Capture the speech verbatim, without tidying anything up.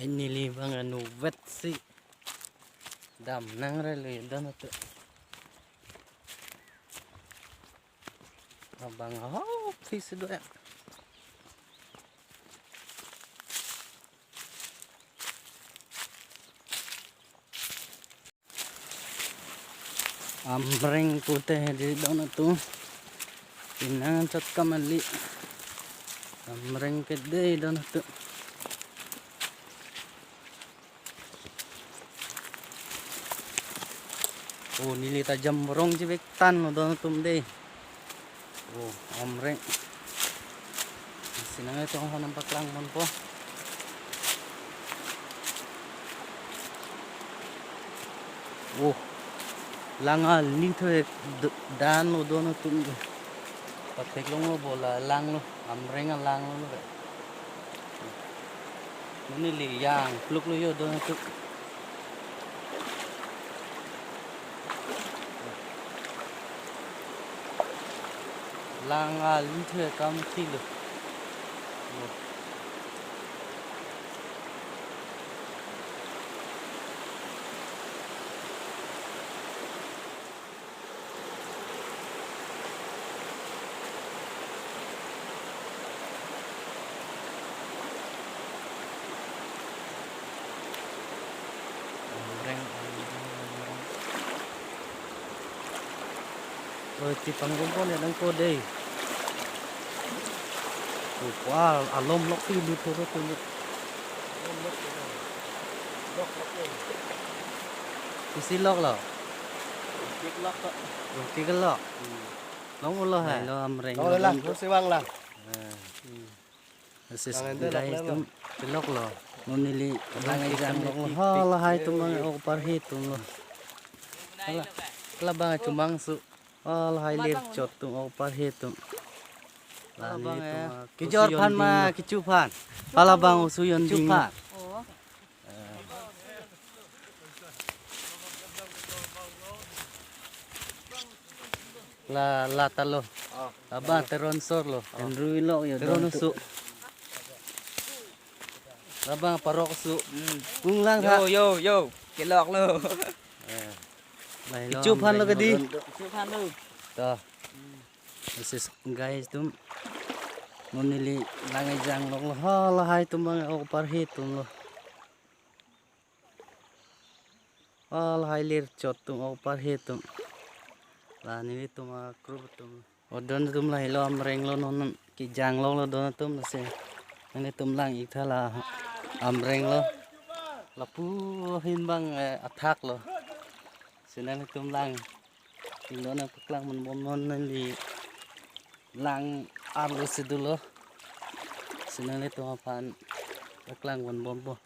Neli bang anu vet si dam nang relo don atum. Abang oh, fish do ya. Amreng pute hedi don atum. Pinang chot kamali. Amreng ke dei don atum. Oh, neli ta jamborong chibek tan lo don atum dei. Oh, amreng. Sinang itu ho nang paklang ponpo. Oh, lang aling thu ek d-, dan lo don atum. Pathek long lo bola lang lo, amreng alang lo. Neli yang pluk lo yo don atum. Lang aling thu kam thi lo. Amreng, amreng, amreng. Oi, ti panggung ko ne nang ko dei. Oh, wah, alom lok ti lut ho tu. Isi lok lo. Tik lok ko. Oh, tik lok. Hmm. Long ulo hai. Lo amreng. Long lo lang, lo sewang lang. Eh. Hmm. Sis, guys, tum pilok lo. Neli lang ejang lok lo. Hala hai tum bang ok parhe tum lo. Hala, hala bang chumang su. Hala hai lir chot tum ok parhe tum. Hala bang tum, eh, kijor phan ma kichu phan. Hala bang osuyon ding. Kichu phan. La, la ta lo. Oh. Abang teron sor lo. Oh. Enrui lo yo. Teron su. Abang parok su. Hmm. Kung lang ha. Yo, yo, yo. Kelok lo. Eh. Kichu phan lo kedi. Kichu phan lo. Ta. This is guys tum. Neli lang ejang lok lo. Hala hai tum bang ok parhe tum lo. Hala hai lir chot tum ok parhe tum. La nelitum a group tum. O don tum lahei lo amreng lo non kejang lok lo don tum lasi. Nelitum lang ik tha la amreng lo. Lapu ahin bang, eh, athak lo. Si nelitum lang. Tinglo na paklang ponbom non neli lang arlo si dolo. Si nelitum aphan paklang ponbompo.